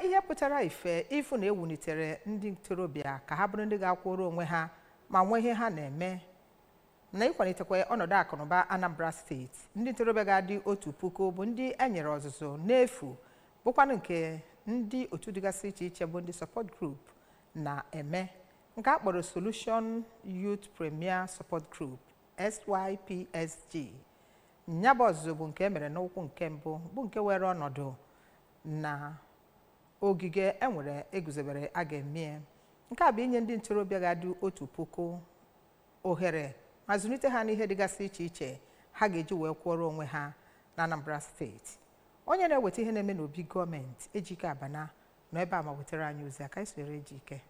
Ihe pụtara ife ịfụ na ewulitere ndị ntorobịa ka ha bụrụ ndị ga-akwụrụ onwe ha ma nwee ihe ha na-eme na ịkwalitekwa ọnọdụ akụnụba Anambra Steeti, ndị ntorobịa ga-adị 1000 bụ ndị e nyere ọzụzụ n'efu, bụkwanụ nke ndị otu dịgasị iche iche bụ ndị support group na-eme, nke a kpọrọ Solution Youth Premier Support Group, SYPSG. Nya bụ ọzụzụ bụ nke e mere n'ụkwụ nke mbụ, bụ nke were ọnọdụ na ogige enwere eguzobere a ga-eme. Nke a bụ inye ndị ntorobịa ga-adị 1000 ohere ma zụlite ha n'ihe dịgasị iche iche ha ga-eji wee kwụọrọ onwe ha na Anambra Steeti. Onye na-eweta ihe na-eme n'obi gọọmenti, Ejike Abana, nọ ebe a ma wetara anyị ozi aka isonyere Ejike.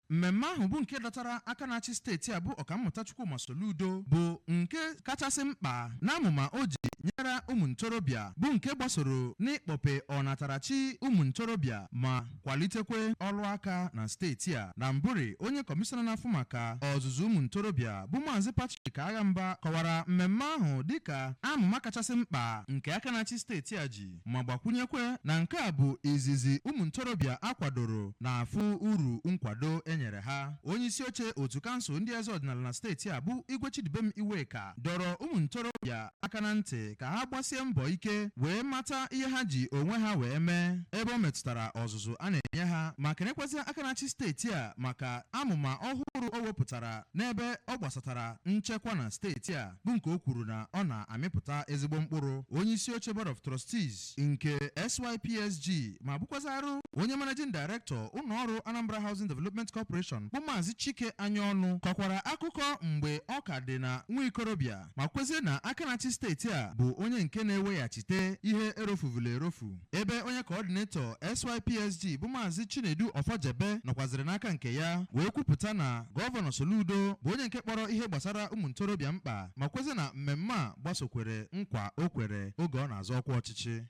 Mmemme ahụ bụ nke dọtara aka na-achị steeti a, bụ Ọkammụta Chukwuma Soludo, bụ nke kachasị mkpa n'amụma o ji nyere ụmụ ntorobịa, bụ nke gbasoro n'ịkpọpe ọnatarachi ụmụ ntorobịa ma kwalitekwe ọrụ aka na steeti a. Na mbụri, onye kọmishọna na-afụ maka ọzụzụ ụmụ ntorobịa, bụ Maazị Patrick Aghamba, kọwara mmemme ahụ dịka amụma kachasị mkpa nke aka na-achị steeti a ji, ma gbakwunyekwe na nke a bụ izizi ụmụ ntorobịa akwadoro na-afụ uru nkwado enyere ha. Onye isi oche otu kansụl ndị eze ọdịnala na steeti a, bụ Igwe Chidubem Iweka, dọrọ ụmụ ntorobịa aka na ntị ka ha gbasie mbọ ike wee mata ihe ha ji onwe ha wee mee ebe ọ metụtara ọzụzụ a na-enye ha, ma kenekwazị aka na-achị steeti a maka amụma ọhụrụ o wepụtara n'ebe ọ gbasatara nchekwa na steeti a, bụ nke o kwuru na ọ na-amịpụta ezigbo mkpụrụ. Onye isi oche Board of Trustees nke SYPSG ma bụkwazarụ onye managing director ụlọọrụ Anambra Housing Development Corporation, bụ Maazị Chike Anyaọnụ, kọkwara akụkọ mgbe ọ ka dị na nwa ikorobịa, ma kwezie na aka na-achị steeti a bụ onye nke na-eweghachite ihe erofuvula erofu. Ebe onye coordinator SYPSG, bụ Maazị Chinedu Ọfọjebe, nọkwaziri n'aka nke ya wee kwupụta na Gọvanọ Soludo bụ onye nke kpọrọ ihe gbasara ụmụ ntorobịa mkpa, ma kwezie na mmemme a gbasokwere nkwa o kwere oge ọ na-azọ ọkwa ọchịchị.